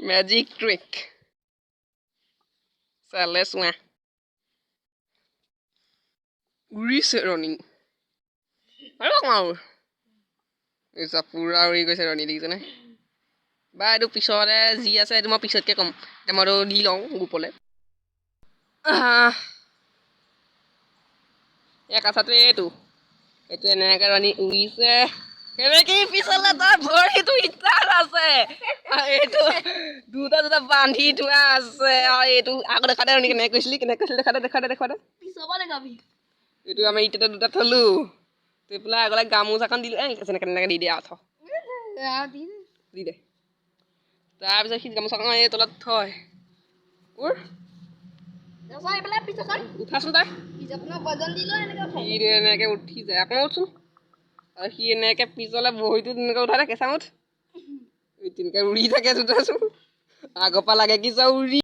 Magic trick চালে চোৱা, উৰিছে ৰণী আৰু অকণমান উৰ। এই চোৱা, পুৰা উৰি গৈছে ৰণী, দেখিছেনে? বা এইটো পিছতে যি আছে এইটো মই পিছতকৈ ক'ম। এতিয়া মই এইটো দি লওঁ গ্ৰুপলৈ। আহ। এই কাছাটো এইটো এইটো এনেকৈ ৰণী উৰিছে কেনেকৈ পিছলে, তাৰ ভৰিটো ইটাত আছে আৰু এইটো দুটা দুটা বান্ধি থোৱা আছে। আৰু এইটো আকৌ দেখা দে ৰণী, কেনেকৈ কৈছিলি, কেনেকৈ কৈছিলি, দেখা দে, দেখা দে, দেখা দে। পিছৰ পৰা দেখাবি। এইটো আমি ইটাতে দুটা থলো, থৈ পেলাই আগলে গামোচাখন দিলোঁ। এই তেনেকৈ তেনেকৈ দি দিয়ে আৰু থ। দি দে। তাৰপিছত সি গামোচাখন এই তলত থয়। উৰ। এইফালে পিছখন। উঠাচোন তই। পিছখনৰ বজন দিলেও এনেকে উঠাই। সি এনেকৈ উঠি যায়। আকৌ উঠচোন। আৰু সি এনেকৈ পিছলে বহীটো তেনেকৈ উঠাই থাকে। চাওঁ, উঠ। এই তেনেকৈ উৰি থাকে। উঠাচোন, আগৰ পৰা লাগে কি চব উৰি